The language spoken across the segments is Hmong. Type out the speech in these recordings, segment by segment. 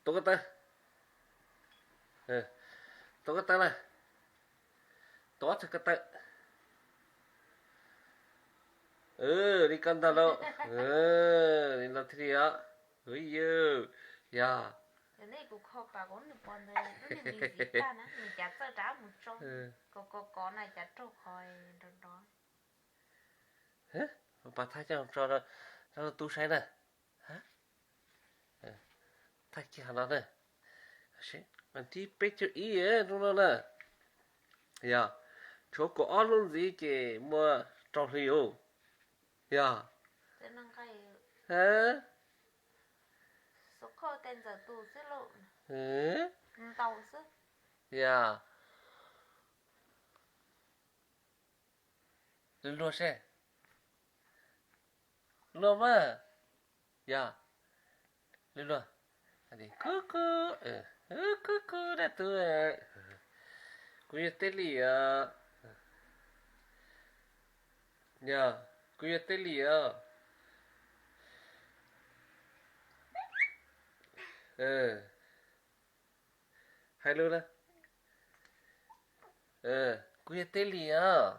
Tuav ko taw. Tuav ko taw na. Tuav txog ko taw. Li ko ntag lauj. Li no thiaj li os. Ui yog. Yog. Pas thaij coj tso rau tub saib na. Thaij kiag no na. Mas tib peb caug ib hnub no na. Yog, tshuav kaum ob hnub ntxiv ces muaj rau hli os. Yog. Yog. Luag seb. Luag mas. Yog. Luag luag. Kuj kuj, kuj kuj dab tub. Kuv yog Teb Lis os. Yog, kuv yog Teb Lis os. Hais lus na. Kuv yog Teb Lis os.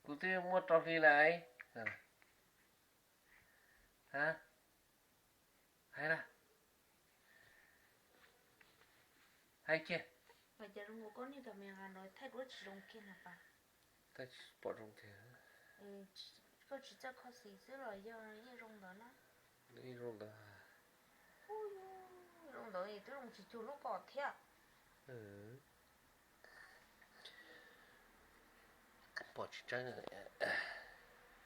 Kuv twb muaj rau hli lawm. Hais na. Hais kiag. Pom zoo tiag. Koj tsis txawj kho xis xwb los yog yeej zoo ntawd na. Yeej zoo ntawd. Zoo ntawd twb zoo tsis cuag lub ko thiab. Pom tsis tseeb.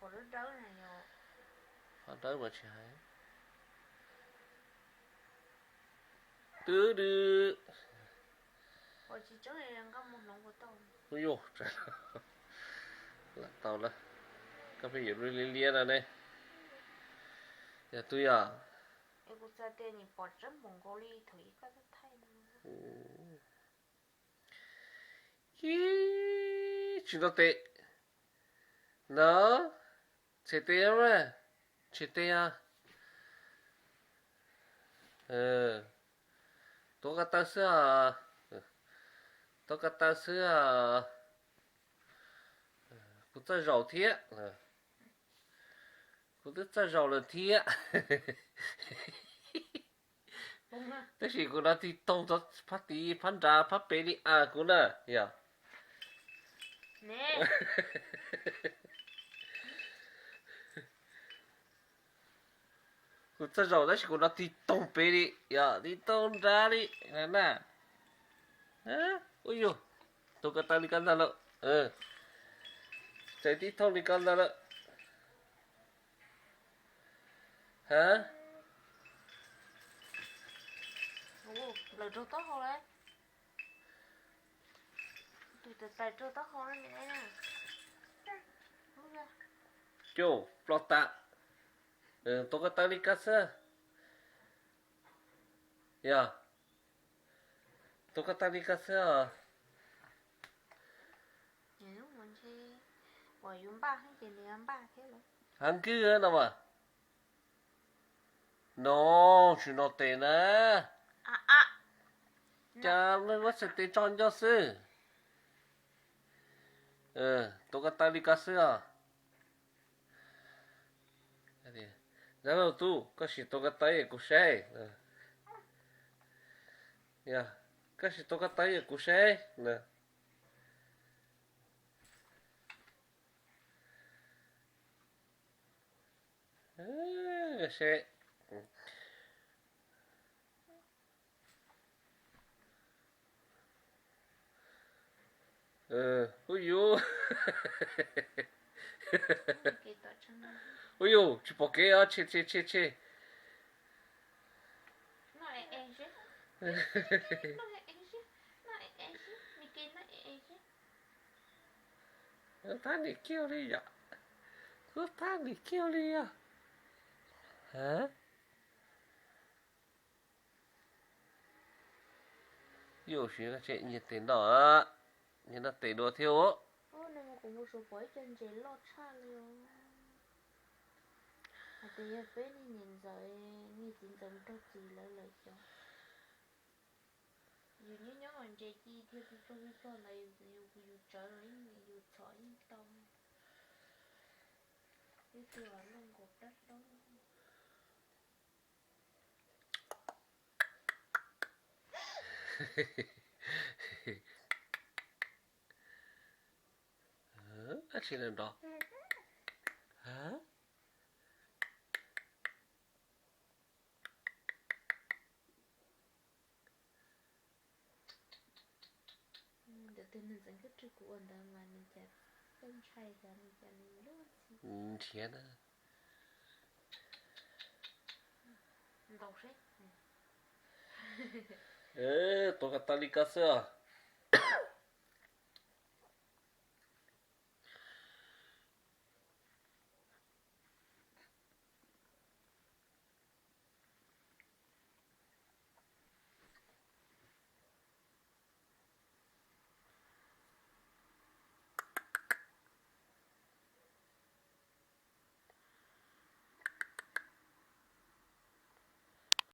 Pom dawb dawb na yog. Ho dawb mas tsis hais. Twb dw. Pom tsis tseeb nqa mus hloov puas tau? Ub yuj, lam tau lawm. Koj pheej yuav lub liab liab no ne. Yog twb yog. Es kuv xav tias nws pom tseeb npaum nkaus li thaum ub koj thaij no. Ib, tsis nto tes. No, tshem tes mas, tshem tes os. Tuav ko taw xwb os. Tuav ko taw xwb os. Kuv txawj zaum thiab. Kuv twb txawj zaum lawm thiab. Tab sis kuv no tig toog txog phab tid, phab nrad, phab pem li as kuv na yog. Kuv txawj zaum tab sis kuv no tig toog pem li, yog tig toog nrad li na. Ub yuj, tuav ko taw li ko ntag lawm. Txawm tig toog li ko ntag lawm. Ha? Plaws raug taub hau lawm. Tus plaws raug taub hau lawm. Coj ploj tas. Tuav ko taw li ko xwb. Yog. Tuav ko taw li ko xwb os. Heev nkig no mas. No, tsis no tes na. Cas muab txhais tes tso nco xwb. Tuav ko taw li ko xwb os. Dab laug tub, koj sim tuav ko taw kuv saib. Koj sim tuav ko taw kuv saib. Seb. Ub yuj. Ub yuj, tsis pom kev os, tshem tshem tshem tshem. Kuv tab nim kiag li yom. Kuv tab nim kiag li yom. Ha? Yuj, siv nyiag tes noj, nyiag noj tes dua thiab os. Kuv mus suav pom ib co ntses loj tshaj li os. Ces yog peb niag niam ntxawm, niag txiv ntxawm mus raug txim lawv lawm cov. Yus nyob nyob ntses ci thiab pw plog pw plog ntawd, yus kuv yus tsawv los yus txhom yeej tau. Ib tug los luaj nkaus plab taub. Dab tsi na nrov? Ntawm tus nws ntxeev kab tsw kuv ua ntawd mas nws cas peb ntshai xyov nws cas nws luaj ntxhi. Nrhiav na. Ntaus seb. Tuav kom tau li ko xwb os.